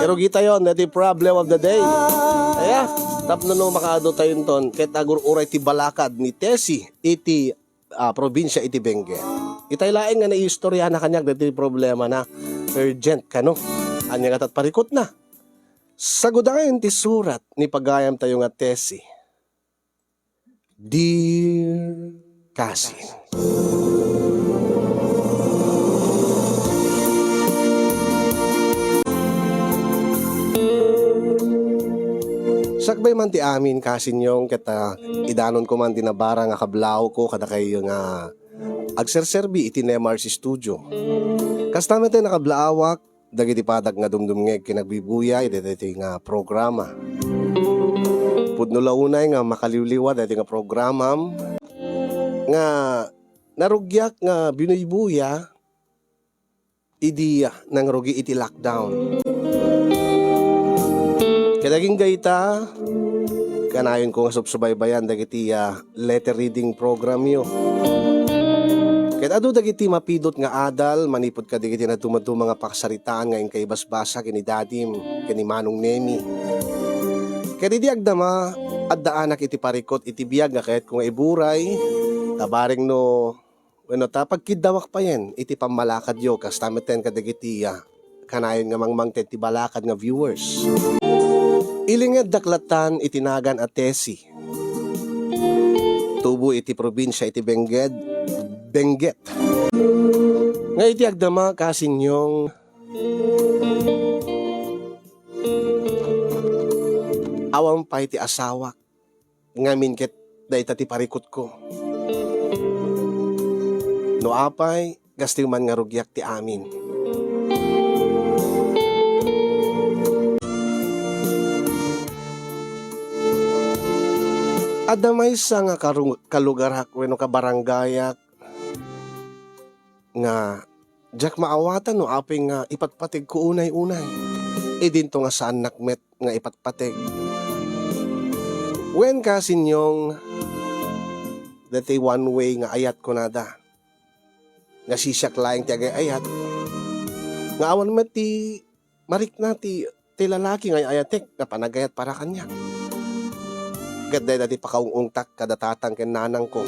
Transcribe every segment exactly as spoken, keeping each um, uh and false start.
Pero gitayon, daytoy problem of the day. Aya, tapno no makaadu tayo ton, ket agur-uray ti balakad ni Tessie iti, ah, probinsia iti Benguet. Itay laeng nga naiistorya na kaniak daytoy problema na urgent kano. Ania nga tat parikot na. Sagudayen ti surat ni pagayam tayo nga Tessie. Dear Cousin. Sakbay man ti amin, Cousin Yong, ket, ah, idanonko man ti nabara nga kablaaw ko kadakayo nga agserserbi iti Nemar's Studio. Kasta met ti nakablaawak, dagiti padak nga dumdumngeg ken agbibuyay iti daytoy nga programa. Pudno la unay nga makaliwliwa daytoy nga programam nga narugiak nga binuybuya idi, ah, nangrugi iti lockdown. Ket agingga ita, kanayonko nga subsubaybayan dagiti, ah, letter reading programyo. Ket adu dagiti mapidut nga adal manipud kadagiti nadumaduma nga pakasaritaan nga inka ibasbasa ken ni Dadim ken ni Manong Nemi. Ket idi agdama, addaanak iti parikot iti biag nga kayatko nga iburay, ta bareng no wenno ta pagkiddawak payen iti pammalakadyo kasta metten kadagiti, ah, kanayon nga mangmangted ti balakad nga viewers. Ilingeddak lattan iti nagan a Tessie. Tubo iti probinsia iti Benguet, Benguet. Nga iti agdama, Cousin Yong, awan pay ti asawak ngamin ket dayta ti parikutko. No apay, gastiw man nga rugiak ti amin. Adda maysa nga karu-, kalugarak wenno kabarangayak nga diak maawatan no apay nga ipatpategko unay-unay. Idinto nga saannak met nga ipatpateg. Wen, Cousin Yong, daytoy one way nga ayat kunada. Nga sisiak laeng ti agay-ayat. Nga awan met ti marikna ti, ti lalaki nga ay-ayatek nga panagayat para kaniak. Ket dayta ti pakaung-ungtak kada tatang ken nanangko.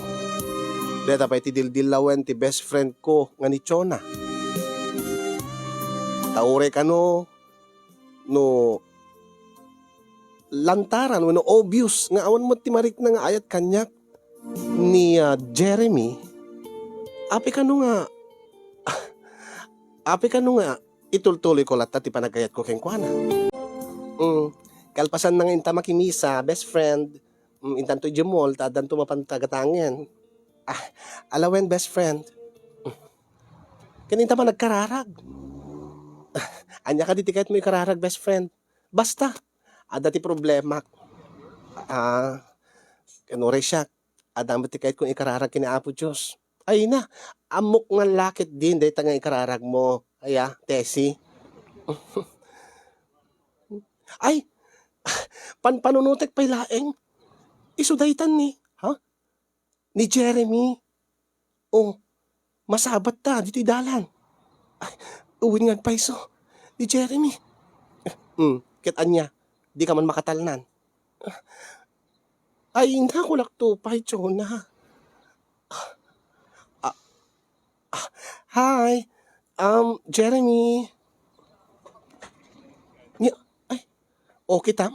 Dayta pay ti dildillawen ti best friend ko nga ni Chona. Ta uray kano, no lantaran wenno obvious nga awan met ti marikna nga ayat kaniak ni, ah, Jeremy, apay kano nga, apay kano nga itultuloyko latta ti panagayatko kenkuana? Mm, kalpasanna nga inta makimisa, best friend, mm, intanto idiay mall, ta addanto mapan tagatangen. Ah, ala wen, best friend. Ken inta man agkararag. Ania kadi ti kayatmo ikararag, best friend? Basta, adda ti problemak. Ah, ken uray siak, adda met ti kayatko ikararag ken ni Apo Dios. Ay na, ammok nga lakit din dayta nga ikararagmo. Aya, Tessie. Ay, panpanunotek pay laeng. Isu daytan ni, ha? Ni Jeremy. Oh, masabat ta ditoy dalan. Ay, uwin nga agpayso. Ni Jeremy. Hmm, ket ania, dika man makatalnan. Ay, nakulak to pay, Chona. Ah, ah, hi. Um, Jeremy. Ni, ay, okay tam?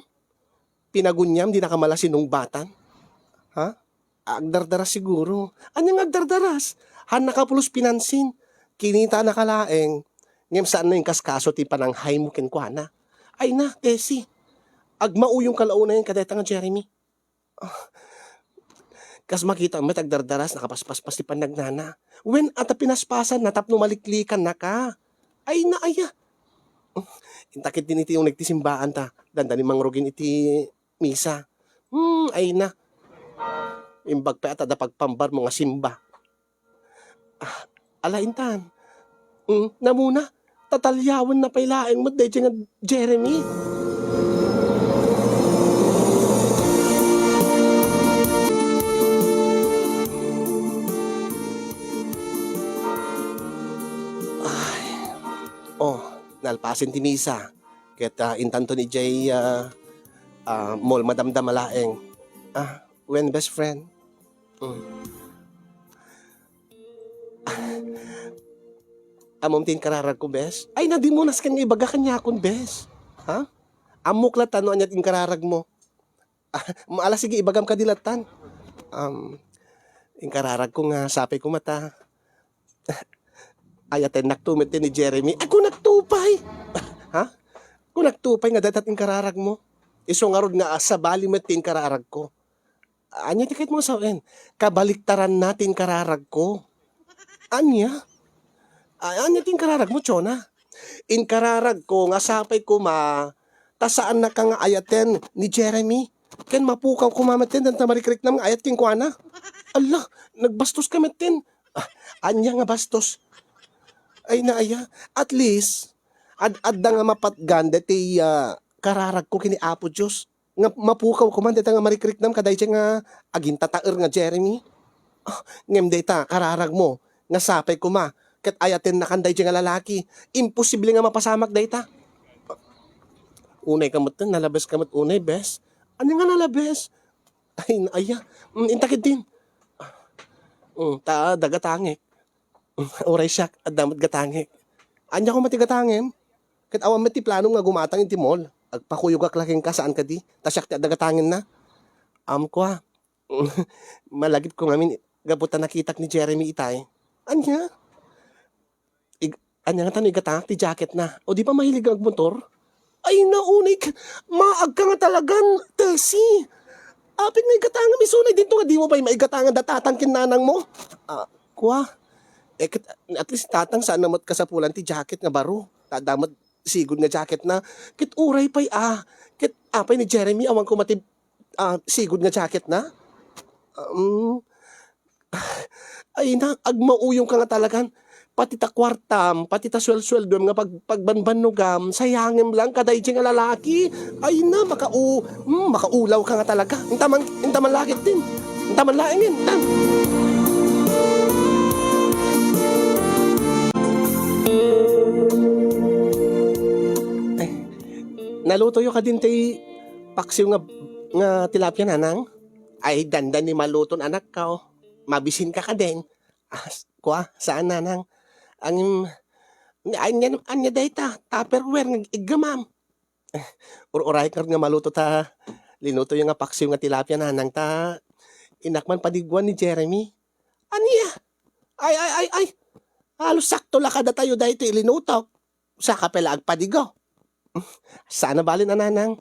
Pinaguniam, di nakamala sinungbatan? Ha? Agdardaras siguro. Ania nga agdardaras? Haan nakapulos pinansin. Kinitanaka laeng, ngem saan nga inkaskaso ti pananghaymo kenkuana. Ay na, Tessie. Agmauyongka la unayen kadayta nga Jeremy. Ah, kas makita met agdardaras, nakapaspaspas ti pannagnana. Wen, adda pinaspasanna tapno maliklikannaka. Ay na, aya. Inta ketdin iti uneg ti simbaan ta, dandani mangrugin iti misa. Hmm, ay na. Imbag pay a ta adda pagpambarmo nga simba. Ah, ala intan. Hmm, namuna, tataliawenna pay laeng met daydiay nga Jeremy. Ay. Oh, nalpasen ti misa. Ket, ah, intanton idiay, ah, ah, mall, madamdama laeng. Ah, wen, best friend? Mm. Ammom ti inkararagko, bes? Ay, nadimunas ken nga ibaga kaniakon, bes. Ha? Ammok latta no ania ti inkararagmo. Ah, ala, sige, ibagam kadi lattan. Um, inkararagko nga sapay koma ta ayatennakto met ni Jeremy. Ay, kunakto pay! Ha? Kunakto pay nga dayta ti inkararagmo. Isu ngarud nga, ah, sabali met ti inkararagko. Ania ti kayatmo nga sawen? Kabaliktaranna ti inkararagko. Ania? A-, ania ti inkararagmo, Chona? Inkararagko nga sapay koma ta saannaka nga ayaten ni Jeremy. Ken mapukaw koma metten dayta marikriknam nga ayat kenkuana. Alla, nagbastoska metten. Ah, ania nga bastos? Ay, naaya. At least, ad-, adda nga mapatgan daytoy, ah, kararagko ken ni Apo Dios. Nga mapukaw koma dayta nga marikriknam kadaydiay nga agintataer nga Jeremy. Ah, ngem dayta, kararagmo, nga sapay koma ket ayatennakan daydiay nga lalaki. Imposible nga mapasamak dayta. Unayka met, nalabeska met unay, bes. Ania nga nalabes? Ay, naaya. Mm, inta ketdin. Mm, ta adda gatangek. Uray siak, adda met gatangek. Ania koma ti gatangem? Ket awan met ti planom nga gumatang iti mall. Agpakuyogak la kenka, saan kadi? Ta siak ti adda gatangenna. Am, kua. Malagipko ngamin gapu ta nakitak ni Jeremy itay. Ania? Ig-, ania ngata no igatangak ti jacketna? O di pa mahilig nga agmotor? Ay, naunay ka, maagka nga talagan, Tessie. Apay nga igatangam isu na, idinto nga dimo pay maigatangan da tatang ken nanangmo? Ah, kua. Eh, ket, at least tatang, saan na met kasapulan ti jacket nga baro. Ta adda met sigud nga jacketna. Ket uray pay, ah. Ket apay ni Jeremy, awan koma ti, ah, sigud nga jacketna? Um, Ay na, agmauyongka nga talagan. Pati ta kuartam, pati ta suel-sueldoem nga pag-, pagbanbannogam, sayangem lang kadaydiay nga lalaki. Ay na, makau-, hmm, makaulawka nga talaga. Intaman, intaman laeng din. Intaman laeng din. Tan. Ay, nalutoyo kadin tay paksiw nga, nga tilapia, nanang? Ay, dandani maluton, anakko. Mabisinka kadin. Ah, s-, kua, saan, nanang? Ang, ania, ania dayta? Tupperware nga iggamam. Ur-uray ka nga maluto ta linutoyo nga paksiw nga tilapia, nanang, ta innak man padiguan ni Jeremy. Ania? Ay, ay, ay, ay. Halos sakto la kadatayo daytoy ilinutok. Saka pay la agpadigo. Saan a bale, nanang.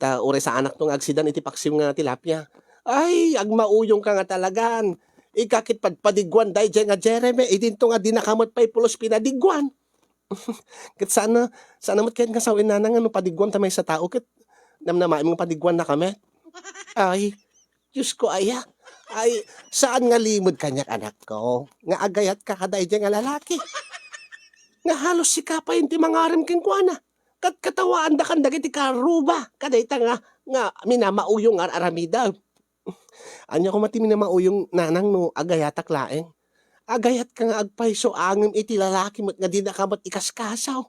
Ta uray saanakto nga agsidan iti paksiw nga tilapia. Ay, agmauyongka nga talagan. Ika ket padpadiguan daydiay nga Jeremy, idinto nga dinaka met pay pulos pinadiguan. Ket saan a, saan a met ket nga sawen, nanang, nga no padiguam ta maysa tao ket namnamaem nga padiguannaka met. Ay, Diosko, aya. Ay, saan nga limed kaniak, anakko, nga agayatka kadaydiay nga lalaki. Nga halos sika pay ti mangarem kenkuana. Katkatawaandakan dagiti karuba kadayta nga, nga minamauyong nga ar-aramidem. Ania koma ti minamauyong, nanang, no agayatak laeng? Agayatka nga agpayso angem iti lalaki met nga dinaka met ikaskasaw.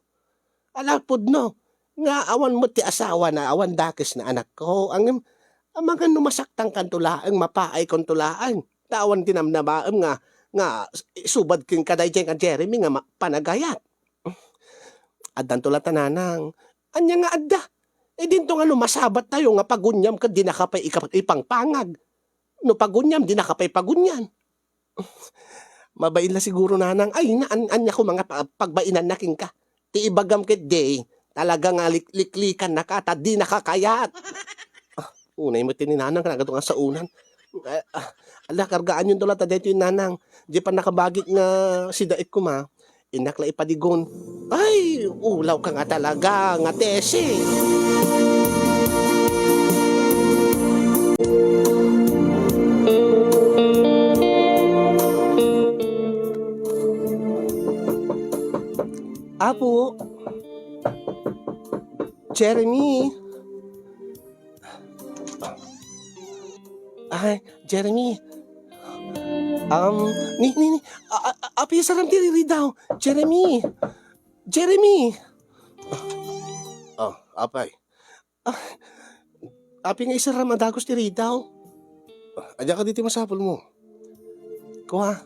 Ala pudno nga awan met ti asawana, awan dakesna, anakko. Ngem, amangan no masaktangkanto laeng, mapaaykonto laeng. Ta awan ti namnamaem nga, nga subad kenka daydiay nga Jeremy nga ma-, panagayat. Addanto latta, nanang. Ania nga adda? Idinto nga no masabattayo nga paguniam ket dinaka pay ika-, ipangpangag. No paguniam, dinaka pay pagunian. Mabain la siguro, nanang. Ay, na-, an-, ania koma nga pa-, pagbainanna kenka? Ti ibagam ketdi, talaga nga lik-, liklikannaka ta dinaka kayat. Ah, unay met ti ni nanang, kanagadto nga saunan. Ah, ah, ala, kargaanyonto latta daytoy, nanang. Diay pannakabagik nga sidaek koma. Innak la ipadigon. Ay, ulawka nga talaga, nga Tessie. Apo. Jeremy. Ay, Jeremy. Um, ni, ni, ni, a, a, a, apay saram ti riridaw. Jeremy. Jeremy. Oh, Apay? Ah, apay nga isarram a dagus ti ridaw? Ah, ania kadi ti masapulmo? Kua,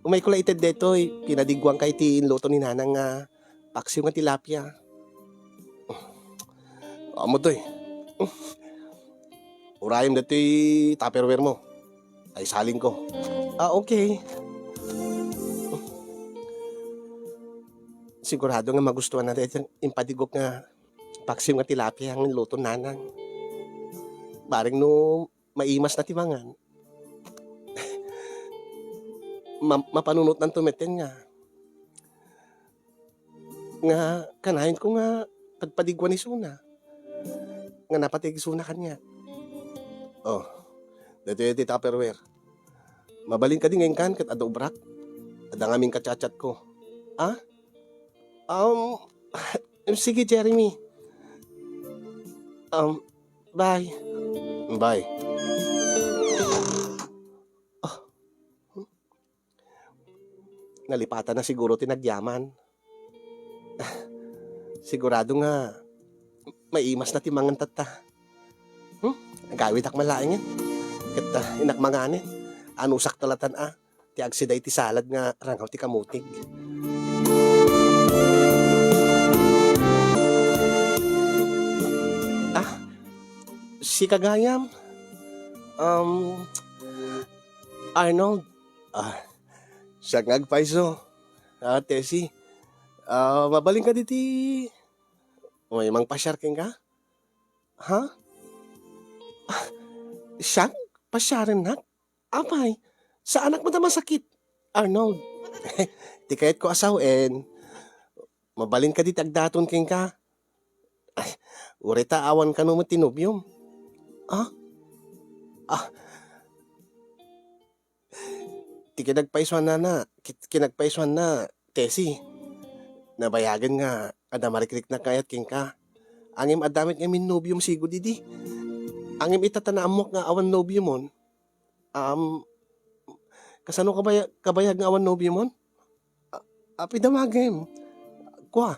umayko la ited daytoy, pinadiguanka iti inluto ni Nanang nga paksiw nga tilapia. Amo toy. Urayem daytoy Tupperware mo. Ay, saling ko. Ah, okay. Sigurado nga magustuhan na daytoy impadigok nga paksiw nga tilapia nga inluto ni Nanang. Bareng no maimas na ti mangan. Ma-, mapanunotnan to metten nga, nga kanayon ko nga pagpadiguan isuna. Nga napateg isuna kaniak. Oh, daytoy ti Tupperware. Mabalin kadi nga inkan ket adda ubrak? Adda ngamin ka-chat-chat ko. Ah? Um, sige, Jeremy. Um, bye. Bye. Ah. Nalipatan na siguro ti nagyaman. Sigurado nga maimas na ti mangan tatta. Hmm? Agawidak man laengen. Ket, ah, innak manganen. Anusak talatan a ti agsida iti salad nga rangaw ti kamutig. Ah, sika gayam? Um, Arnold? Ah, siak nga agpayso. Ah, Tessie, ah, mabalin kadi ti, uy, mangpasiar kenka? Ha? Ah, siak? Pasiarennak? Apay, saanak met a masakit, Arnold. Ti kayatko a sawen, mabalin kadi ti agdaton kenka? Ay, uray ta awan kano met ti nobiom. Ah? Ah. Ti kinagpaysuanna, ki-, kinagpaysuanna, Tessie. Nabayagen nga adda marikriknak nga ayat kenka. Ngem adda met ngamin nobiom sigud idi. Ngem ita ta naammuak nga awan nobiomon. Um, kasano kabaya-, kabayag nga awan nobiomon? A-, apay damagem? Kua,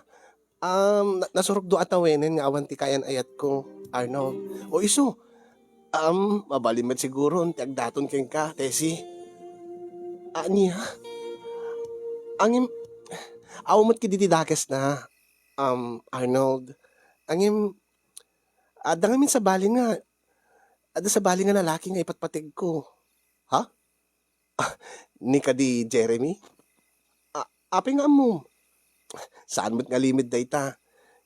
um, na-, nasurokdo a tawenen nga awan ti kaayan-ayatko, Arnold. O isu, um, mabalin met siguron ti agdaton kenka, Tessie. Ania? Ngem, awan met kadi ti dakesna, um, Arnold. Ngem, adda ngamin sabali nga, adda sabali nga lalaki nga ipatpategko. Ha? Ah, ni kadi Jeremy? A-, apay nga ammom? Saan met nga limid dayta.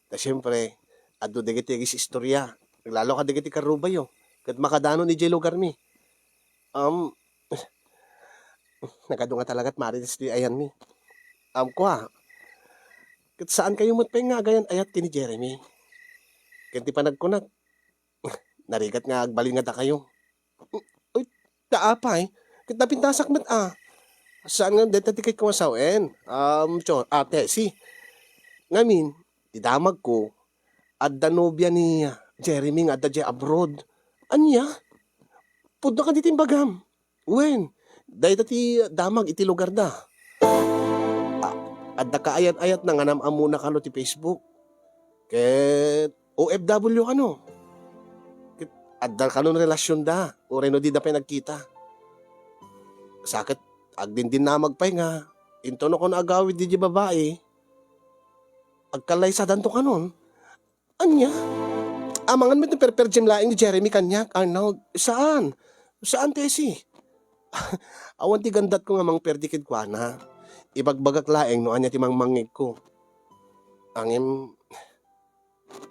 Ta siempre, adu dagiti agisistorya. Lalo kadagiti karrubayo. Ket makadanon idiay lugarmi. Um, nagadu nga talagat marites ti ayanmi. Um, kua, ket saan kayo met pay nga agayan-ayat ken ni Jeremy. Ken ti panagkunak, narigat nga agbalin nga dakayo. Uy, ta apay, ket napintasak met a. Saan nga deta ti kayatko nga sawen? Um, tio, ah, Tessie. Ngamin, ti damagko, adda nobia ni Jeremy nga adda diay abroad. Ania? Pudno kadi ti imbagam? Wen, dayta ti damag iti lugarda. A-, adda kaayan-ayatna nga nam-ammona kano ti Facebook. Ket O F W kano. Ket adda kanon relasionda, uray no dida pay nagkita. Sa ket agdindinnamag pay nga, intono kano agawid diay babai, agkallaysadanto kanon. Ania? Amangan met no perperdiem laeng ni Jeremy kaniak, Arnold. Saan? Saan, Tessie? Awan ti gandatko nga mangperdi kenkuana. Ibagbagak laeng no ania ti mangmangngegko. Ngem,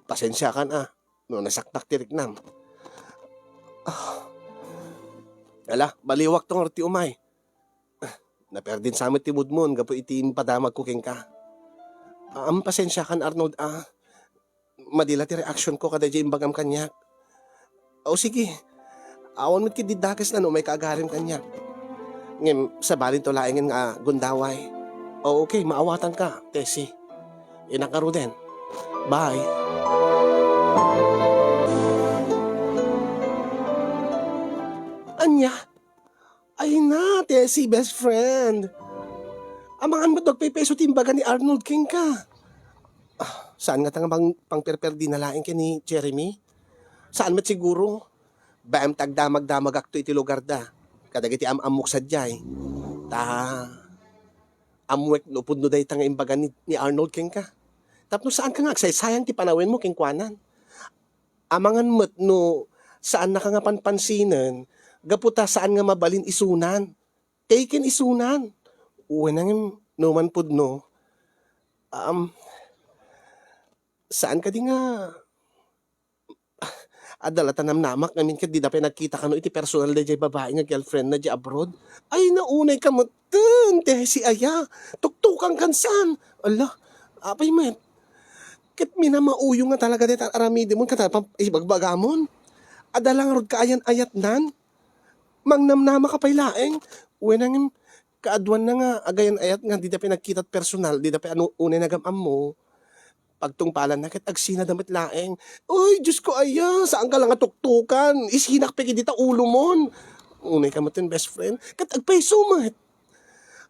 pasensiakan a, no nasaktak ti riknam. Ah. Ala, baliwakto ngarud ti umay. Naperdin sa met ti moodmon gapu iti impadamagko kenka. Am, pasensiakan, Arnold, a. Madi la ti reaksionko kadaydiay imbagam kaniak. O, sige. Awan met ketdi dakesna no umayka agarim kaniak. Ngem, sabalinto laengen nga gundaway. O, okay, maawatanka, Tessie. Innak ngaruden. Bye. Ania? Ay na, Tessie, best friend. Amangan met no agpaypayso ti imbaga ni Arnold kenka. Ah, Saan ngata nga pang-, pangperperdina laeng ken ni Jeremy? Saan met siguro? Baem ta agdamagdamagakto iti lugarda kadagiti am-ammok sadiay. Ta ammoek no pudno dayta nga imbaga ni, ni Arnold kenka. Tapno saanka nga agsaysayang ti panawenmo kenkuanan. Amangan met no saannaka nga panpansinen gapu ta saan nga mabalin isunan. Taken isunan. Wen, ngem no man pudno, um, saan kadi nga, adda la ta namnamak ngamin ket dida pay nagkita kano iti personal daydiay babai nga girlfriend na di abroad. Ay, naunay ka metten, Desi, aya. Tuktukan kan saan? Ala, apay met. Ket minamauyo nga talaga dayta aramidemon ket pam-, ibagbagamon. Adda la ngarud kaayan-ayatnan. Mangnamnama ka pay laeng. Wen, ngem kaaduanna nga agayan-ayat nga dida pay nagkita personal, dida pay anu-, unay nagam-ammo. Pagtungpalanna ket agsinada met laeng. Uy, Diosko aya, saanka la nga tuktukan. Isinak pay ket dita ulomon. Unay ka met ken best friend. Ket agpayso met.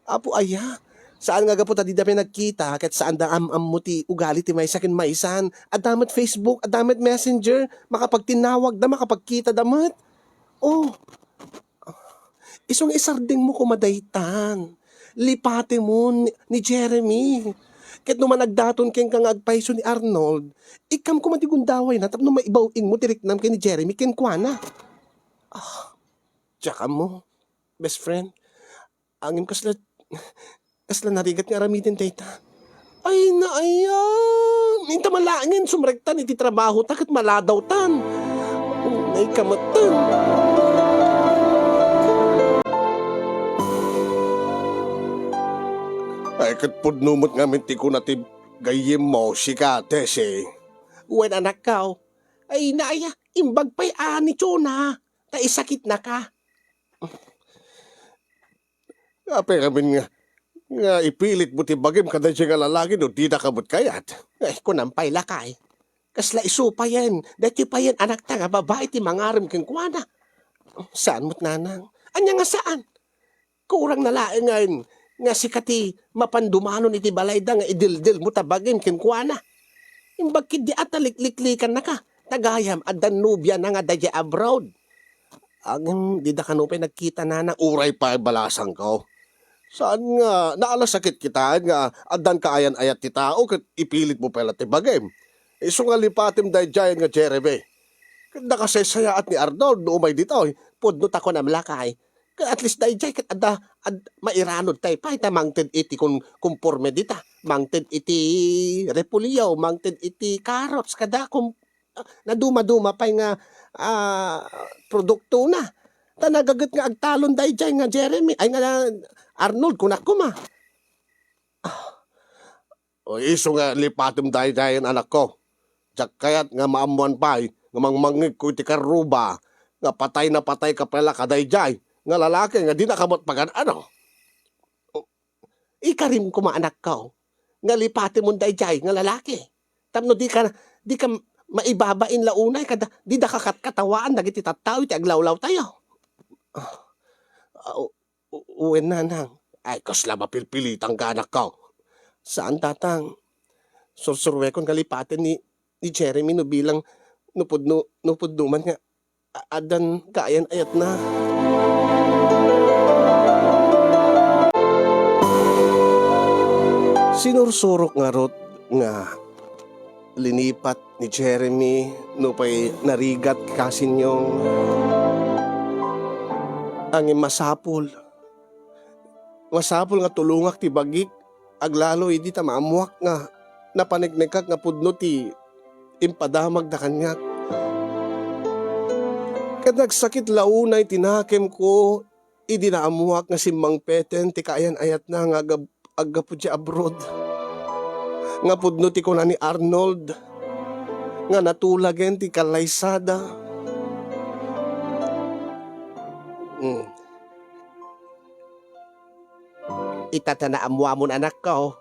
Apo aya, saan nga gapu ta dida pay nagkita ket saanda am-ammo ti ugali ti maysa ken maysan. Adda met Facebook, adda met Messenger, makapagtinnawagda, makapagkitada met. Oh, isu nga isardengmo koma daytan. Lipatemon ni, ni Jeremy. Ket no managdaton kenka nga agpayso ni Arnold, ikkam koma ti gundawayna tapno maibaw-ingmo ti riknam ken ni Jeremy kenkuana. Ah, diak ammo, best friend. Ngem kasla, kasla narigat nga aramiden dayta. Ay, naaya! Inta man laengen, sumrektan iti trabahota ket maladawtan. Unay ka metten. Ay, ket pudno met ngamin ti kuna ti gayyemmo, sika, Tessie. Wen, anakko. Ay, naaya, imbag pay a ni Chona, ta isakitnaka. Apay ngamin nga, nga ipilitmo ti bagim kadaydiay nga lalaki no dinaka met kayat? Ay, kunam pay, lakay. Kasla isu payen, daytoy payen anakta nga babai ti mangarem kenkuana. Saan met, nanang? Ania nga saan? Kurang na laengen nga sika ti mapan dumanon iti balayda nga idildilmo ta bagim kenkuana. Imbag ketdi a ta likliklekannaka, ta gayam adda nobiana nga daydiay abroad. Ngem dida kano pay nagkita, nanang. Uray pay balasangko. Saan nga naalasakit kitaen nga addan kaayan-ayat ti tao ket ipilitmo pay la ti bagim? Isu nga lipatem daydiay nga Jeremy. Ket nakasaysayaat ni Arnold no umay ditoy. Pudno ta kunam, lakay. Ket at least daydiay ket adda, ad-, mairanudtay pay ta mangted iti kon-, konporme dita. Mangted iti repolyo, mangted iti carrots, kada kon-, ah, nadumaduma pay nga, ah, produktona. Ta nagaget nga agtalon daydiay nga Jeremy, ay nga Arnold, kunak koma. Ah, o isu nga lipatem daydiayen, anakko. Diak kayat nga maammoan pay nga mangmangngegko iti karruba nga patay na patay ka pay la kadaydiay nga lalaki nga dinaka met pagan-ano. O, ikarim koma, anakko, nga lipatemon daydiay nga lalaki. Tapno dika, dika maibabain la unay kada, dida kakatkatawaan dagiti tattao iti aglawlawtayo. Ah, ah, u-, u-, wen, nanang. Ay, kasla mapilpilitanka, anakko. Saan, tatang. Sursuruekon nga lipaten ni, ni Jeremy no bilang no pudno, no pudno man nga a-, addan kaayan-ayatna. Sinursurok ngarud nga linipat ni Jeremy nupay narigat kasinyo. Ngem masapul, masapul nga tulongak ti bagik, aglalo idi ta maammoak nga napaneknekak nga pudno ti impadamagda kaniak. Ket nagsakit la unay ti nakemko idi naammoak nga simmangpeten ti kaayan-ayatna nga agab-, aggapu idiay abroad. Nga pudno ti kuna ni Arnold nga natulagen ti kallaysada. Hmm. Ita ta naammuamon, anakko,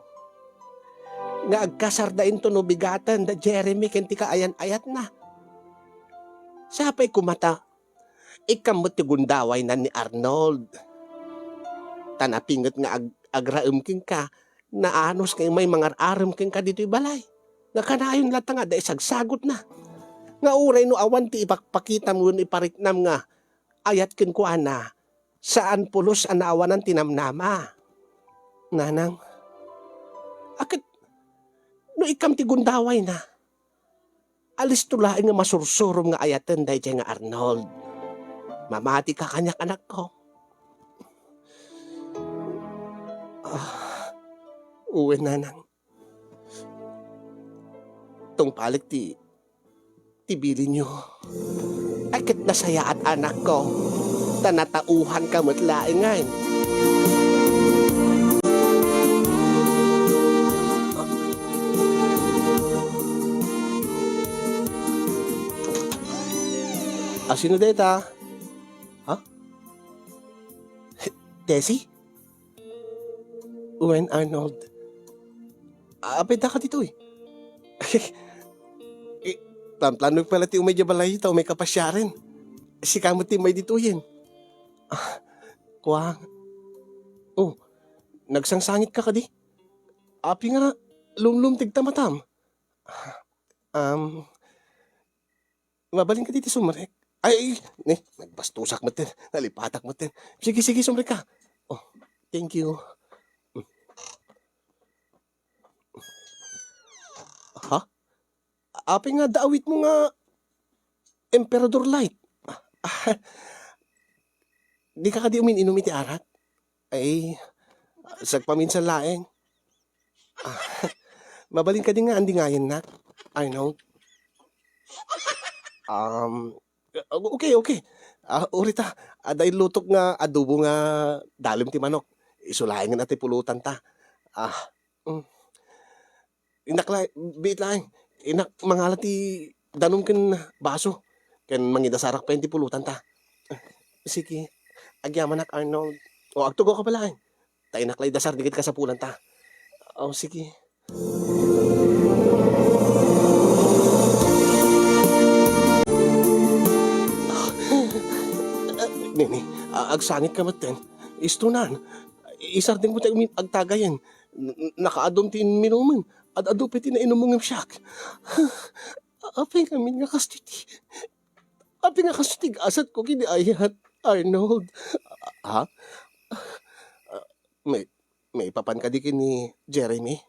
nga agkasarda intono bigaten da Jeremy ken ti kaayan-ayatna. Sapay koma ta ikkam met ti gundawaynan ni Arnold. Ta napinget nga ag-, agraem kenka, naanus nga immay mangar-arem kenka ditoy balay. Nga kanayon latta nga adda isagsagutna. Nga uray no awan ti ipakpakitam wenno ipariknam nga ayat kenkuana, saan pulos a naawanan ti namnama. Nanang, a ket no ikkam ti gundawayna, alisto laeng nga masursurom nga ayaten daydiay nga Arnold. Mamatika kaniak, anakko. Ah, wen, nanang. Tungpalek ti, ti bilinyo. Ay, ket nasayaat, anakko. Ta natauhanka met laengen. A, sino dayta? Ha? Tessie? Wen, Arnold. Apay, daka ditoy? Eh, planplano pala ti umay diay balay ta umay kapasiaren. Sika met ti umay ditoyen. Ah, kuang. Oh, nagsangsangitka kadi? Apay nga lumlumtegta matam? Um, mabalin kadi ti sumrek? Ay, ay, ni, nagbastosak metten, nalipatak metten. Sige, sige, sumrekka. Oh, thank you. Ha? Apay nga adda awitmo nga Emperador Light? Dika kadi umin-inum iti arak? Ay, sagpaminsan laeng. Ah, mabalin kadi nga andingayennak, Arnold? Um, okay, okay. Ah, uri ta, adda inlutok nga adobo nga dalem ti manok. Isu laengen a ti pulotanta. Ah, mm. Innak la, biit laeng. Innak mangala ti danum ken baso. Ken mangidasarak pay ti pulotanta. Sige. Agyamanak, Arnold. O, agtugaw ka pay laeng. Ta innak la idasar dagiti kasapulanta. O, sige. Nini, a-, agsangitka metten. Istunan. Isardengmo ti agtagayen. N-, n-, nakaadum ti inminumen. Ad-adu pay ti nainummo ngem siak. Apay ngamin nga kastoy ti, apay nga kastoy ti gasatko ken ni ayat, Arnold? Ha? May, maipapan kadi ken ni Jeremy?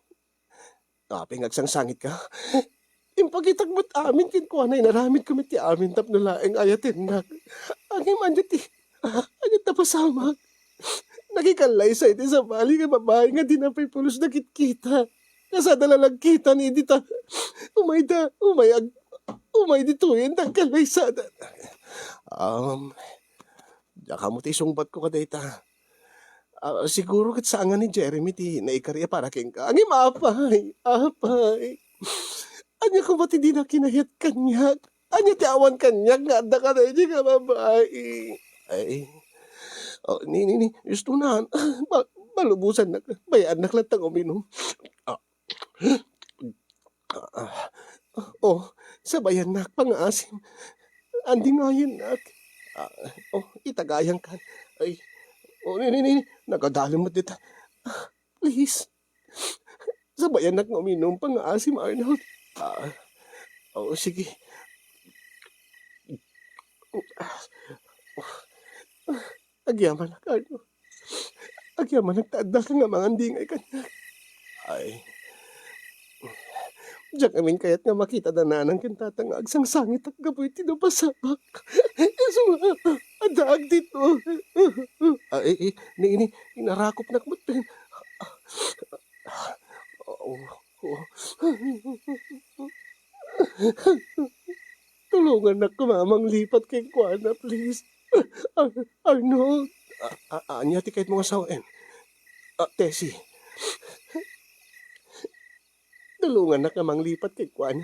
Apay nga agsangsangitka? Impakitak met amin kenkuana, inaramidko met ti amin tapno laeng ayatennak. Ngem ania ti, ania ti napasamak? Nakikallaysa iti sabali nga babai nga dina pay pulos nakitkita. Kasada la nagkita ni idi ta umayda, umay ag-, umay ditoyen ta agkallaysada. Um, diak ammo ti isungbatko kadayta. Ah, siguro ket saan nga ni Jeremy ti naikari a para kenka. Ngem apay, apay. Ania koma ti dina kinayat kaniak? Ania ti awan kaniak nga adda kadaydi nga babai? Ay. Oh, ni, ni, ni, istunan. Ba-, malubosannak. Bayaannak latta nga uminum. Ah. Ah, oh, sabayannak, pangaasim. Andingayennak. Ah, oh, itagayangkan. Ay, oh, ni, ni, ni, nagadalem met dita. Ah, please. Sabayannak nga uminum, pangaasim, Arnold. Ah, oh, sige. Agyamanak, Arnold. Agyamanak ta addaka nga mangandingay kaniak. Ay. Diak ngamin kayat nga makita da nanang ken tata nga agsangsangitak gapu iti napasamak. Isu nga, addaak ditoy. Ah, eh, eh, ni, ni, inarakopnak metten. Oh, oh. Tulongannak koma a manglipat kenkuana, please. Ar-, Arnold. A-, a-, ania ti kayatmo nga sawen? Ah, Tessie. Tulongannak a manglipat kenkuana.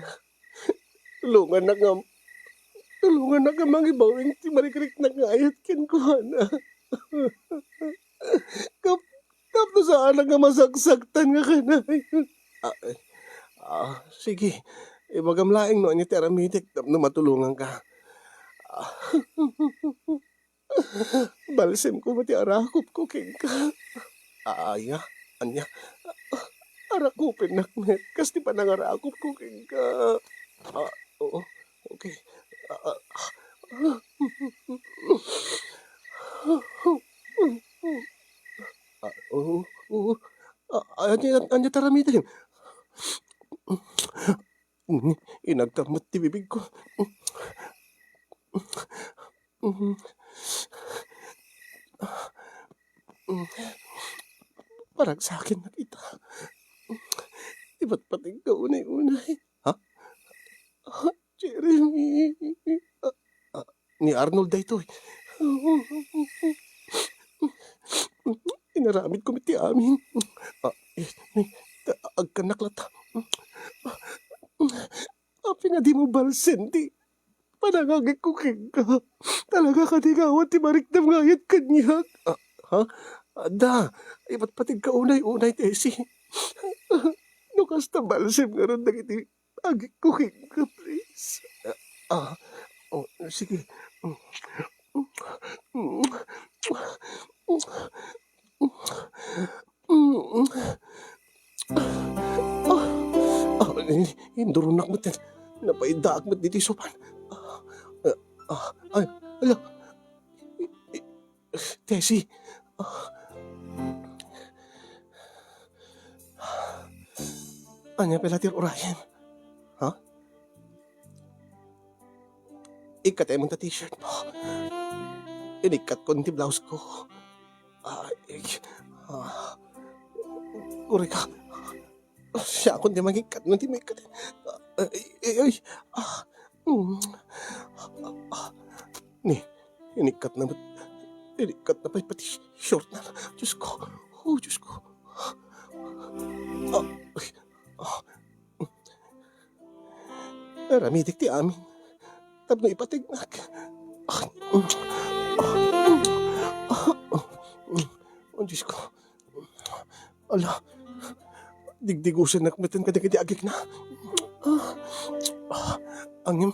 Tulongannak nga, tulongannak a mangibawing ti marikriknak nga ayat kenkuana. Kap-, tapno saanak nga masaksaktan nga kanayon. Ah, eh, ah, sige. Ibagam laeng no ania ti aramidek tapno matulonganka. Ah, balsem koma ti arakopko kenka. Ah, aya, ania? arakupennak met kas ti panangarakupko kenka. Ah, oo. Okay. Ah, ah, ah. Ah, oo, oo. Ah, ania, ania ti aramidem? Inagtam met ti bibigko. Paragsakennak ita. Ipatpategka unay-unay. Ha? Ah, Jeremy. Ah, ah, ni Arnold daytoy. Inaramidko met ti amin. Ah, eh, eh, agkannak latta. Apay nga dimo balsen ti panangagikko kenka? Talaga kadi nga awan ti mariknam nga ayat kaniak? Ah, ha? Adda, ipatpategka unay-unay, Tessie. No kasta, balsem ngarud dagiti agikko kenka, please. Ah, ah, oh, sige. Ah, ah, induronak met. Napaiddaak met ditoy sopan. Ah, ah, ay, ala. Tessie. Ah. Ania pay la ti ur-urayem? Ha? Ikkatem ta t-shirt mo. Inikkatko ti blouse ko. Ay, ah. Uray ka. Siakon ti mangikkat no di maikkat. Ay, ay, ay. Ah. Mm. Ah. Ni, inikkatna met. Inikkatna pay pati short na. Diyos ko. Oh, Diyos ko. Ah. Ay. Ah. Aramidek ti amin tapno ipategnak. Oh, Diyos ko. Ala, digdigusennak metten kadagiti agikna. Ngem,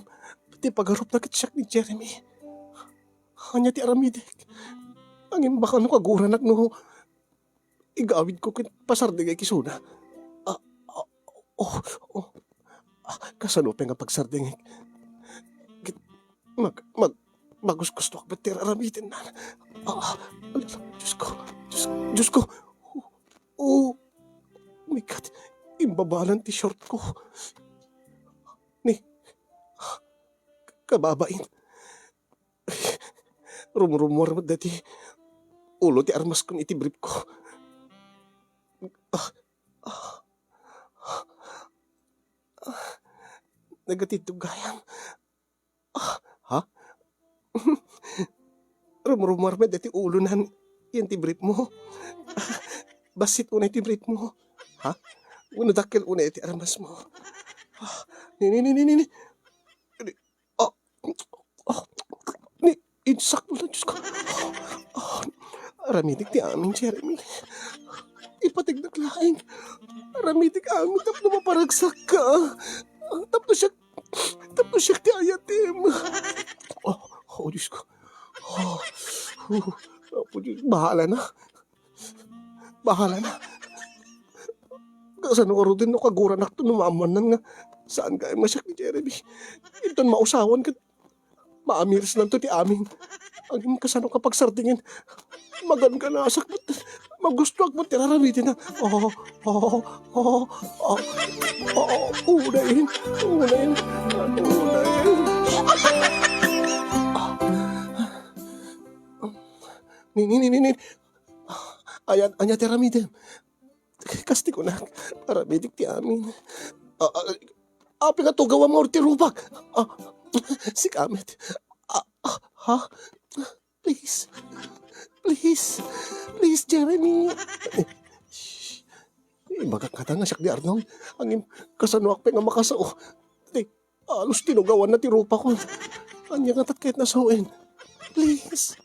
ti pagarupna ket siak ni Jeremy. Ania ti aramidek? Ngem baka no kaguranak no igawidko ket pasardengek isuna. Ah, ah, oh, oh. Ah, kasano pay nga pagsardengek? Ket mag-, mag-, magugustoak met ti ar-aramidenna. Ah, ah, Diyos ko, Diyos, Diyos ko. Oh, oh my God, imbabalan ti short ko. Ni, kababain. Rumrumuar met daytoy ulo ti armaskon iti brief ko. Ah, ah, ah, nagatidtog gayam. Ah, ha? Rumrumuar met daytoy ulonan. Yan ti brief mo. Bassit unay ti brief mo. Ha? Wenno dakkel unay ti armas mo. Ah, ni, ni, ni, ni, ni, ni. Ah, ah, ni, insakto na, Diyos ko. Ah, aramidek ti amin, Jeremy. Ipategnak laeng. Aramidek amin tapno maparagsakka. Tapno siak, tapno siak ti ayatem. Oh, oh, Diyos ko. Oh, oh, Apo Diyos, bahala na. Bahala na. Kasano ngaruden no kaguranakto no maammoanna nga saan gayam nga siak ni Jeremy? Inton mausawan ket maamirisnanto ti amin. Ngem kasano ka pagsardengem? Maganganasak met. Magustoak met ti ar-aramidenna. Oh, oh, oh, oh, oh, oh, unayen, unayen, unayen. Ni, ni, ni, ni, ni. Ayan, ania ti aramidem? Kas ti kunak, aramidek ti amin. Ah, ah, apay nga tugawam ngarud ti rupak? Ah, sika met. Ah, ah, ha? Please. Please. Please, Jeremy. Shh. Ibagak kata nga siak ni Arnold. Ngem, kasanoak pay nga makasao? Ti, halos tinugawanna ti rupakon. Ania ngata ti kayatna sawen? Please.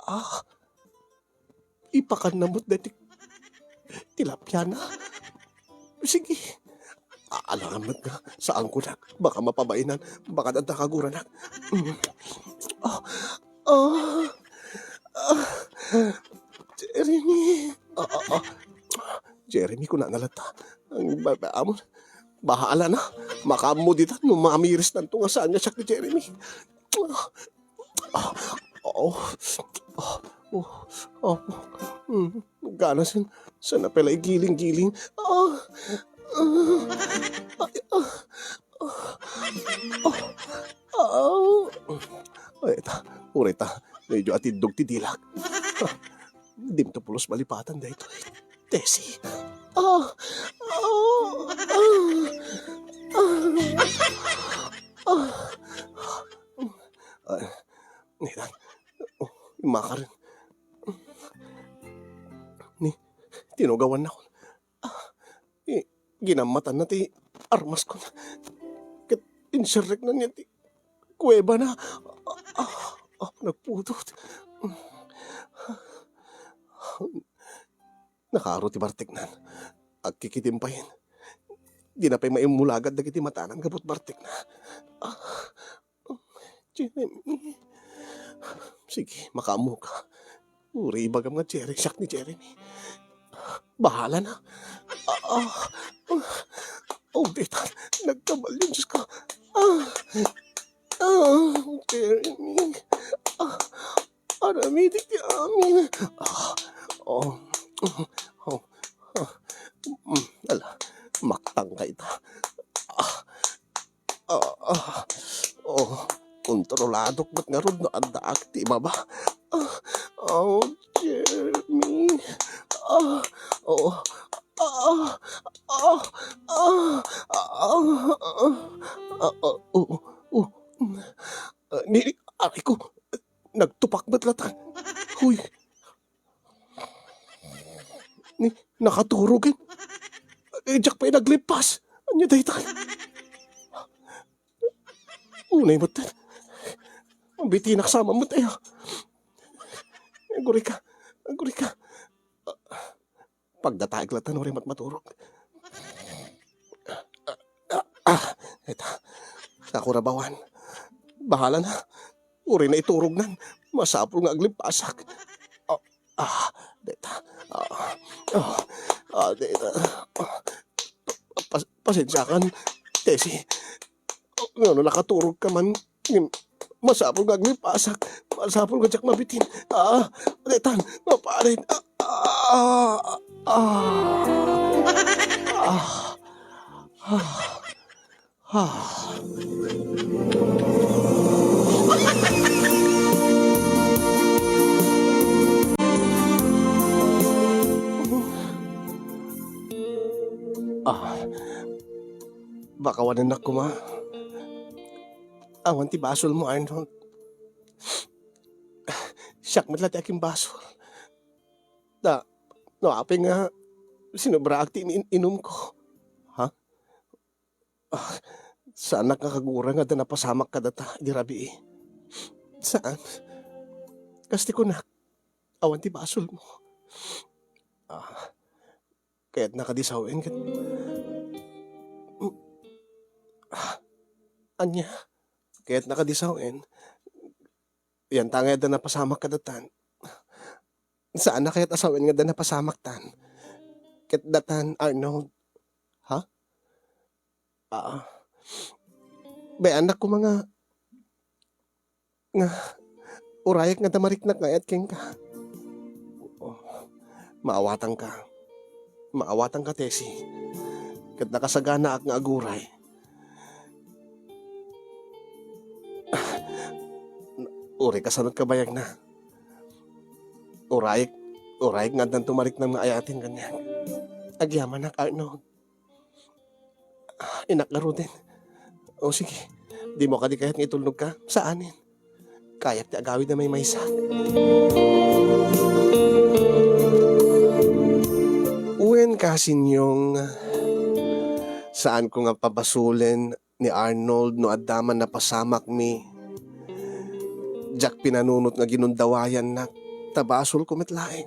Ah, ipakanna met daytoy tilapiana. Sige. Alangan met nga, saan kunak. Baka mapabainan. Baka adda kaguranak. Mm. Ah, ah, ah, Jeremy. Ah, ah, ah. Jeremy, kunana latta. Ang ba-, ba-, amon, bahala na. Makaammo ditan no mamirisnanto nga saan nga siak ni Jeremy. Ah, ah, oh, ah, oh, oh, mm, gana sen, sana pala igiling-giling. Ah, ah, ay, ah, ah, ah, ah. Ay, ta, uray ta, medyo atiddog ti dilak. Ah, dimto pulos malipatan daytoy. Tessie. Ah, ah, ah, ah, ah. Ay, naitan. Oh, immakaren. Ni, tinugawannakon. Ah, i-, ginammatanna ti armaskon. Ket inserrekna ti kuwebana. Ah, ah, ah, nagpudot. Nakaaro ti barteknan. Agkikitim payen. Dina pay maimmulagan dagiti matana gapu ti bartekna. Ah, Jeremy. Sige, makaammoka. Uray ibagam nga Jerry, siak ni Jeremy. Bahala na. Ah, ah, ah. Oh, dita. Nagkabalyon, Diyos ko. Ah, ah, Jeremy. Ah, aramidek ti amin. Ah, oh, oh, oh. Mm, ala, maktang ka ita. Ah, Ah, ah, oh, kontroladok met ngarud no addaak ti ibaba. Ah, oh, Jeremy. Ah, oh, ah, ah, ah, ah, ah, ah, oh, oh, oh. Ah, ni, aray ko, nagtupak met latan. Huy, Ni, nakaturogen. Eh, diak pay naglimpas. Ania daytan? Unay met. Ang bitinak sama met, eh. Aguray ka. Aguray ka. Pagdataek latta no uray met maturog. Ah, ah, ah, eta. Sakurabawan. Bahala na. Uray na iturognan. Masapul nga aglimpasak. Ah, ah, deta. Ah, ah, ah, deta. Ah, pas-, pasensiakan, Tessie. Ngano nakaturog ka man? Ngem, masapul nga aglimpasak. Masapul nga diak mabitin. Ah, detan, maparin. Ah, ah, ah, ah, ah, ah. Ah, bakawanennak koma. Awan ti basolmo, Arnold. Siak met la ti agimbasol. Ta, no apay nga sinobraak ti in-, inumko. Ha? Ah, saanak nga kaguray nga adda napasamak kadata idi rabii. Saan? Kas ti kunak, awan ti basolmo. Ah, kayatna kadi sawen ket, mm, ah, ania? Kayatna kadi sawen? Yan ta nga adda napasamak kadatan. Saan a kayat a sawen nga adda napasamaktan? Ket datan, Arnold. Ha? Ah. Bay-annak koma nga, nga urayek nga adda mariknak nga ayat kenka. Oh, maawatanka. Maawatanka, Tessie. Ket nakasaganaak nga aguray. Uray kasano ti kabayagna. Urayek, urayek nga addanto mariknam nga ayaten kaniak. Agyamanak, Arnold. Inak ngaruden. O sige, dimo kadi kayat nga itulnogka? Saanen. Kayak ti agawid a maymaysa. Wen, Kasinyong, saanko nga pabasolen ni Arnold no adda man napasamakmi. Diak pinanunot nga ginundawayannak, ta basolko met laeng.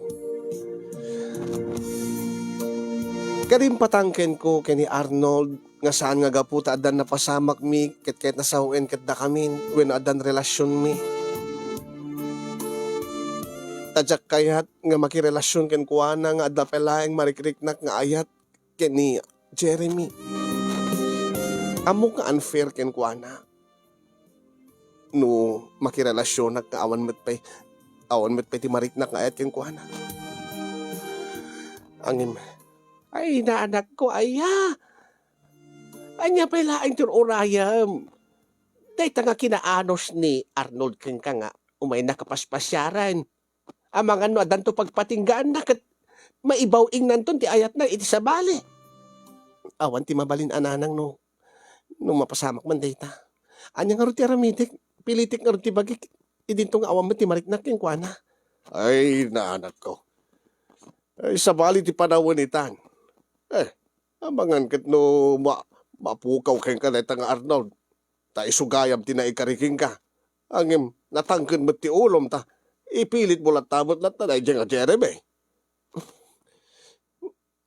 Karimpatang kenko ken ni Arnold nga saan nga gapu ta addan napasamakmi ket kayat a sawen ket dakamin wenno addan relasionmi. Ta diak kayat nga makirelasion kenkuana nga adda pay laeng marikriknak nga ayat ken ni Jeremy. Ammok nga unfair kenkuana no makirelasionak nga awan met pay, awan met pay ti mariknak nga ayat kenkuana. Ngem, ay, naanak ko, aya. Ania pay laeng ti ur-urayem? Dayta nga kinaanus ni Arnold kenka nga umayna ka paspasiaren. Amangan no addanto pagpatinggaanna ket maibaw-ingnanton ti ayatna iti sabali. Awan ti mabalin a nanang no, no mapasamak man dayta. Ania ngarud ti aramidek? Pilitek ngarud ti bagik idinto nga awan met ti mariknak kenkuana. Ay, naanakko. Ay, sabali ti panawen itan. Eh, amangan ket no ma-, mapukaw kenka dayta nga Arnold. Ta isu gayam ti naikari kenka. Ngem natangken met ti ulom ta ipilitmo latta met latta daydiay nga Jeremy.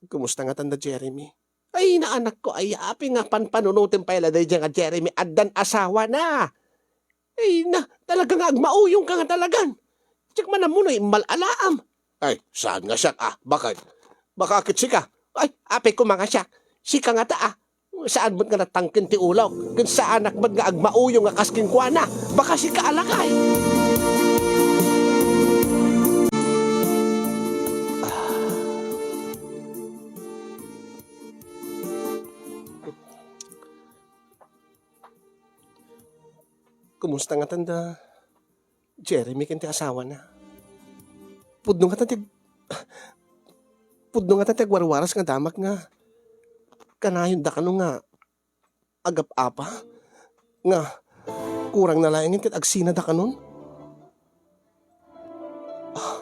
Kumusta ngatan da Jeremy? Ay, naanakko, ay, apay nga panpanunotem pay la daydiay nga Jeremy, addan asawana. Ay, na, talaga nga agmauyongka nga talagan. Diak man ammo no immal-alaam. Ay, saan nga siak, ah? Bakit? Baka ket sika? Ay, apay koma nga siak. Sika ngata, ah. Saan met nga natangken ti ulok? Ken saanak met nga agmauyong nga kas kenkuana. Baka sika a lakay. Kumusta ngatan da Jeremy ken ti asawana? Pudno ngatan ti ag-, pudno ngatan ti agwarwaras nga damag nga kanayon da kano nga agap-apa? Nga kurang na laengen ket agsina da kanon? Ah.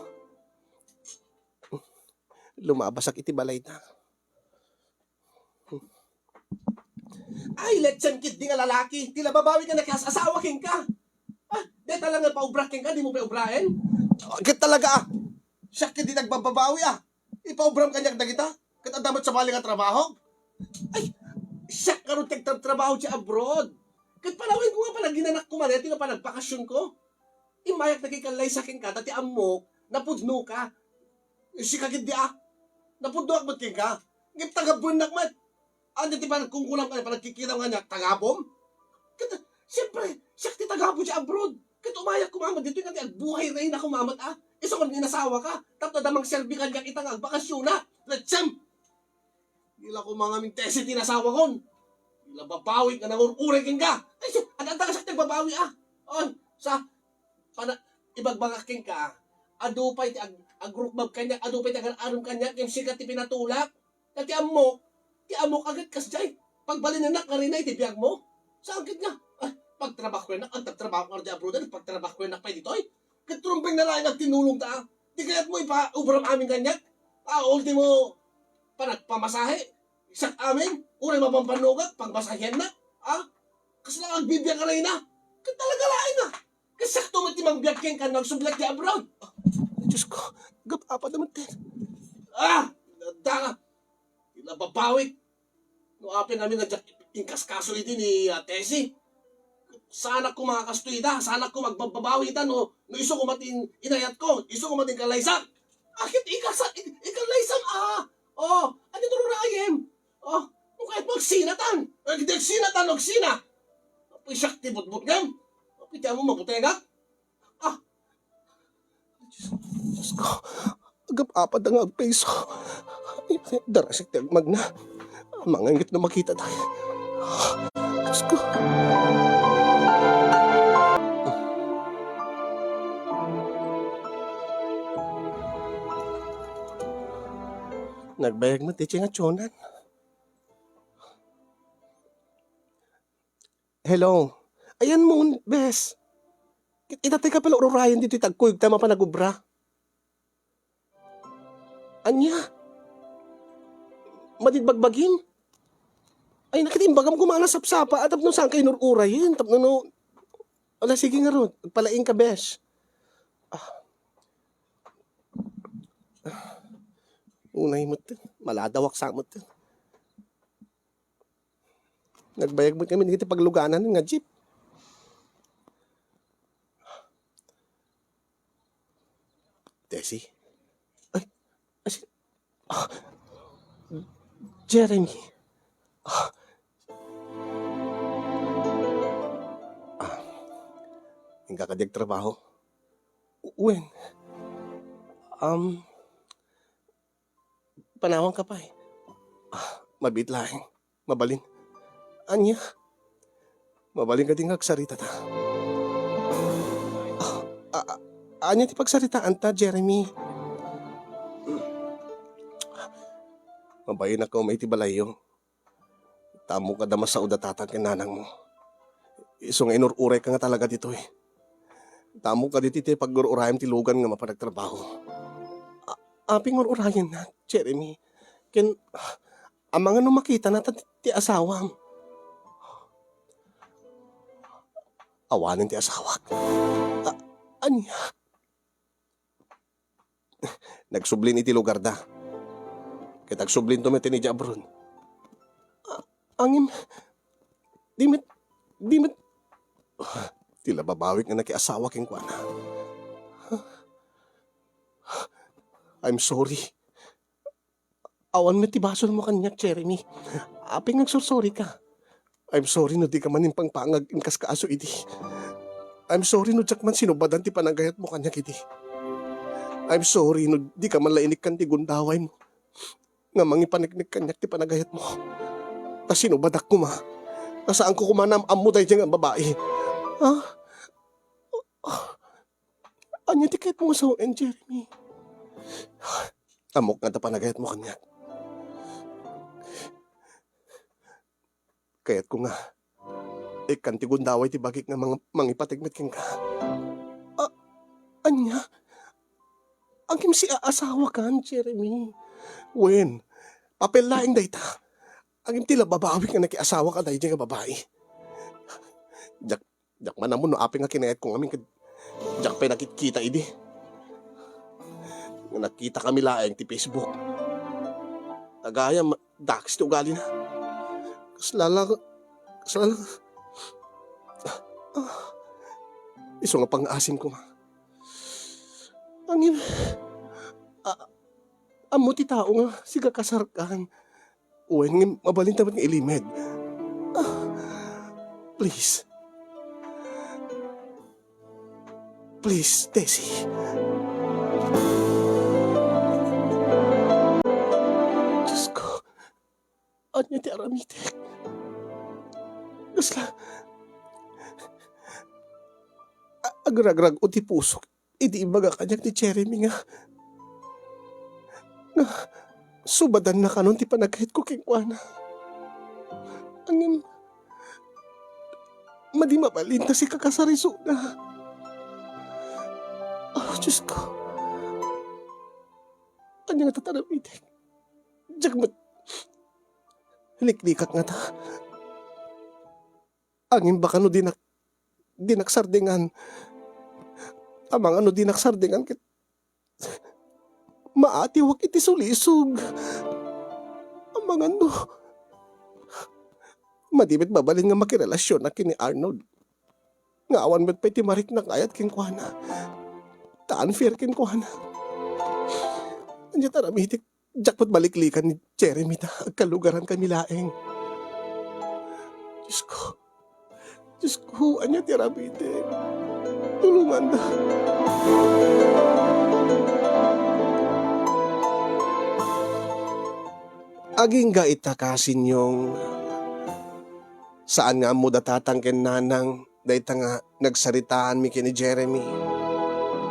Lumabasak iti balayda. Ay, letsem ketdi nga lalaki, ti la babawi nga nakias-asawa kenka. Ah, deta la nga paubrak kenka, dimo pay ubraen? Ah, ket talaga, ah. Siak ketdi ti agbabawi, ah. Ipaubram kaniak dagita, ket adda met sabali nga trabaho. Ay, siak ngarud ti agtratrabaho ti abroad. Ket panawenko nga panaginanakko manen, ti nga panagpakasionko. Immayak dagiti kallaysa kenka, ta ti ammok, napudnoka. Sika ketdi, ah. Napudnoak met kenka. Ngem tagabuennak met. Ania ti panagkungkunam ken panagkikitam kaniak, tagabum? Ket, siempre, siak ti tagabu ti abroad. Ket umayak koma met ditoy nga ti agbuhay reyna koma met, ah. Isu nga inasawaka, tapno adda mangserbi kaniak ita nga agbakasiona. Letsem! Dila koma ngamin tesi ti nasawakon. Dila babawik nga nangur-uray kenka. Ay, si, adda, adda ka siak ti agbabawi, ah. On, sa, pana-, ibagbagak kenka, ah. Adu pay ti ag-, agrukmab kaniak, adu pay ti agar-arum kaniak, ngem sika ti pinatulak. Ta ti ammok, ti ammok a ket kasdiay, pagbalinennak nga reyna iti biagmo. Saan ket nga, ah, pagtrabahuennak, agtatrabaho nga di abroad, pagtrabahuennak pay ditoy. Ket rumbeng na laeng agtinulongta, ah. Ti kayatmo ipaubram amin kaniak. Ah, ultimo, panagpamasahe, siak amin, uray mapampannogak, pagmasahiannak, ah. Kasla agbibiag a reyna. Ket talaga laeng, ah. Kasakto met ti mangbiag kenka no agsubli ti abroad. Ah, Diyos ko, agap-apa da met ti. Ah! Adda ka! Ti la babawik. No apay ngamin nga diak inkaskaso iti ni, ah, Tessie. Saanak koma nga kastoy ita, saanak koma agbabbabawi ita no, no isu koma ti in-, inayatko, isu koma ti inkallaysak. Akin ikasa-, ik-, inkallaysam, ah! Oh, ania ti ur-urayem? Oh, no kayatmo agsinatan. Ay, di agsinatan, agsina. Apay siak ti butbutngem? Apay ti ammo mabutengak? Ah! Diyos, Diyos ko, agap-apa da nga agpayso. Darasek ti agmagna. Amangan ket no makitata. Diyos ko. Nagbayag met ti nga tsunan. Hello. Ayanmo, bes. Ket itatay ka pala ur-urayen ditoy ti agkuyogta a mapan agubra. Ania? Madi ti bagbagim? Ay, na ket imbagam koma a nasapsapa, a tapno saan kayo ur-urayen, tapno no, ala, sige ngarud, agpalaing ka, bes. Ah. Ah. Unay met, maladawak sa met. Nagbayag met ngamin iti pagluganan nga jeep. Tessie? Ay, asin, ah, Jeremy. Ah, ah, inka kadi agtrabaho? Wen. Um, panawanka pay. Ah, mabiit laeng. Mabalin. Ania? Mabalin kadi nga agsaritata? Ah, ah, ah, ania ti pagsaritaanta, Jeremy? Mabain a kaumay ti balayyo. Ta ammok a adda masao da tatang ken nanangmo. Isu nga inur-urayka nga talaga ditoy. Ta ammok a ditoy ti pagur-urayam ti lugan nga mapan agtrabaho. A-, apay nga ur-urayennak, Jeremy? Ken, amangan no makitana ta ti, ti asawam. Awanen ti asawak. A-, ania? Nagsublin iti lugarda. Ket agsublinto met idiay abroad. A-, angem, di met, di met, ti la babawik nga nakiasawa kenkuana. I'm sorry. Awan met ti basolmo kaniak, Jeremy. Apay nga agsorsorika? I'm sorry no dika man impangpangag inkas kasu idi. I'm sorry no diak man sinubadan ti panagayatmo kaniak idi. I'm sorry no dika man la inikkan ti gundawaymo nga mangipaneknek kaniak ti panagayatmo. Ta sinubadak koma. Ta saanko koma nga am-ammo daydiay nga babai. Ha? Ania ti kayatmo nga sawen, Jeremy? Ammok nga adda panagayatmo kaniak. Kayatko nga ikkan ti gundaway ti bagik nga mang-, mangipategmet kenka. A-, ania? Angem si aasawakan, Jeremy? Wen, papel laeng dayta. Angem ti la babawik nga nakiasawa kadaydiay nga babai. Diak Diak man ammo no apay nga kinayatko ngamin ket diak pay nakitkita idi. Nga nakitakami laeng ti Facebook. Gayam, dakes ti ugalina. Kasla la, kasla la. Ah, isu nga pangngaasim koma. Angin, a-, ammo ti tao nga sigakasarkan. Wen, ngem mabalinta met nga ilimed. Ah, please. Please, Tessie. Diyos ko, ania ti aramitek? Kasla, a-, agragrag-o ti pusok idi ibaga kaniak ni Jeremy nga, nga subadanna kanon ti panagayatko kenkuana. Ngem, madi mabalin ta sikakasar isuna. Oh, Diyos ko. Ania nga tataramitek? Diak met liklikak ngata. Angin baka no dinak, dinak sardingan. Amangan no dinak sardingan ket maatiwak iti sulisog. Amangan no madi met mabalin nga makirelasionak ken ni Arnold. Nga awan met pay ti mariknak nga ayat kenkuana. Ta unfair kenkuana. Ania ti aramitek? Diak met maliklikan ni Jeremy ta agkalugaran kami laeng. Diyos ko. Diyos ko, ania ti aramitek? Tulonganda. Agingga ita, Kasinyong. Saan nga ammo da tatang ken nanang dayta nga nagsaritaanmi ken ni Jeremy.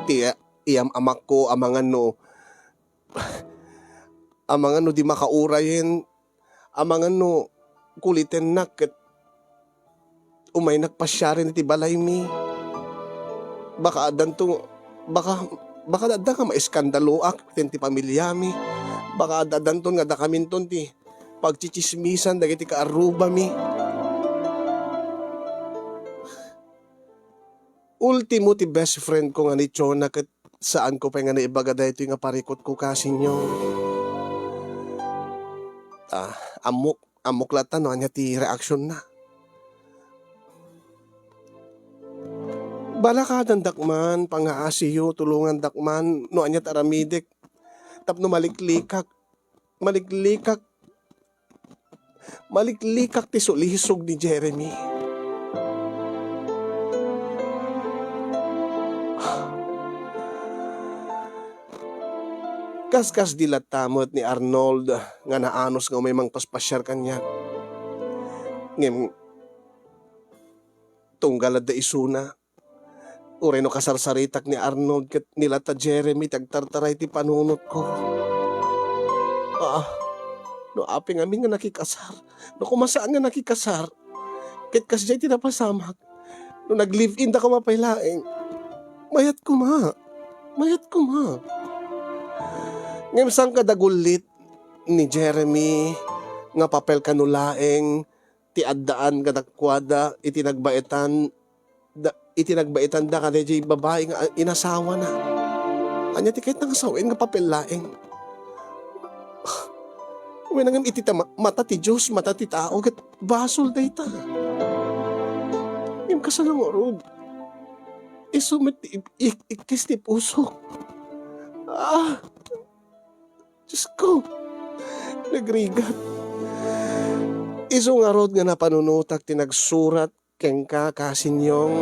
Ti iyam-amakko amangan no, amangan no di makaurayen, amangan no kulitennak ket umaynak pasiaren iti balaymi. Baka addanto, baka, baka adda nga maiskandaloak ken ti familiami. Baka addanton nga dakaminton ti pagtsitsismisan dagiti kaarrubami. Ultimo ti best friend ko nga ni Chona ket saanko pay nga naibaga daytoy nga parikutko, Kasinyong. Ah, ammok, ammok latta no ania ti reaksionna. Balakadandak man, pangngaasiyo, tulongandak man no ania ti aramidek tapno maliklikak, maliklikak, maliklikak ti sulisog ni Jeremy. Kaskasdi latta met ni Arnold nga naanus nga umay mangpaspasiar kaniak. Ngem tunggal adda isuna, uray no kasarsaritak ni Arnold ket ni latta Jeremy ti agtartaray ti panunotko. Ah, no apay ngamin nga nakikasar, no koma saan nga nakikasar, ket kasdiay ti napasamak, no nag-live-in da koma pay laeng, mayat koma. Mayat koma. Ngem saan kada gullit ni Jeremy nga papel kano laeng ti addaan kadakuada iti nagbaetan da, iti nagbaetanda kadaydiay babai nga inasawana. Ania ti kayatna nga sawen nga papel laeng? Wen ngem iti ta-, mata ti Dios, mata ti tao, ket basol dayta. Ngem kasano ngarud? Isu met ti ik-, ik-, ikkis ti pusok. Ah! Diosko, nagrigat. Isu ngarud nga napanunotak ti nagsurat kenka, Kasinyong,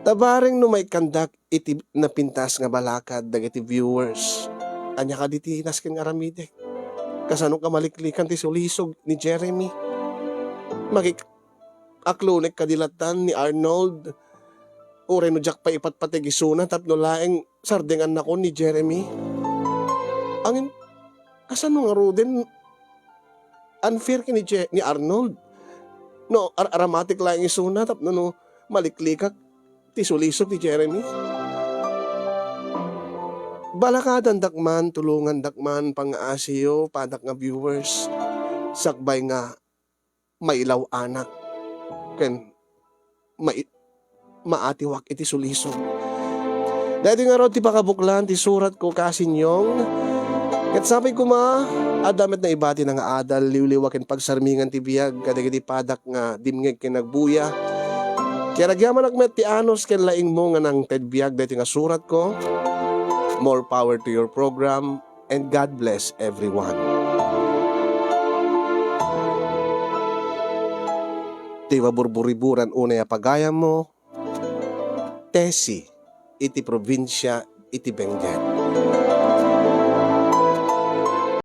ta bareng no maikkandak iti napintas nga balakad dagiti viewers. Ania kadi ti nasken nga aramidek? Kasano ka maliklikan ti sulisog ni Jeremy? Makik-, aklonek kadi lattan ni Arnold? Uray no diak pay ipatpateg isuna tapno laeng sardengannakon ni Jeremy? Ngem, kasano ngaruden? Unfair ken ni Je-, ni Arnold. No, ar-, aramatek laeng isuna tapno no maliklikak ti sulisog ni Jeremy. Balakadandak man, tulongandak man, pangngaasiyo, padak nga viewers, sakbay nga mailaw-anak ken mai-, maatiwak iti sulisog. Daytoy ngarud ti pakabuklan ti suratko, Kasinyong. Ket sapay koma, adda met naibati nga adal, liwliwa ken pagsarmingan ti biag kadagiti padak nga dimngeg ken nagbuya. Ket agyamanak met ti anus ken laingmo nga nangted biag daytoy nga suratko. More power to your program. And God bless everyone. Ti maburburiburan unay a pagayammo, Tessie, iti probinsia iti Benguet.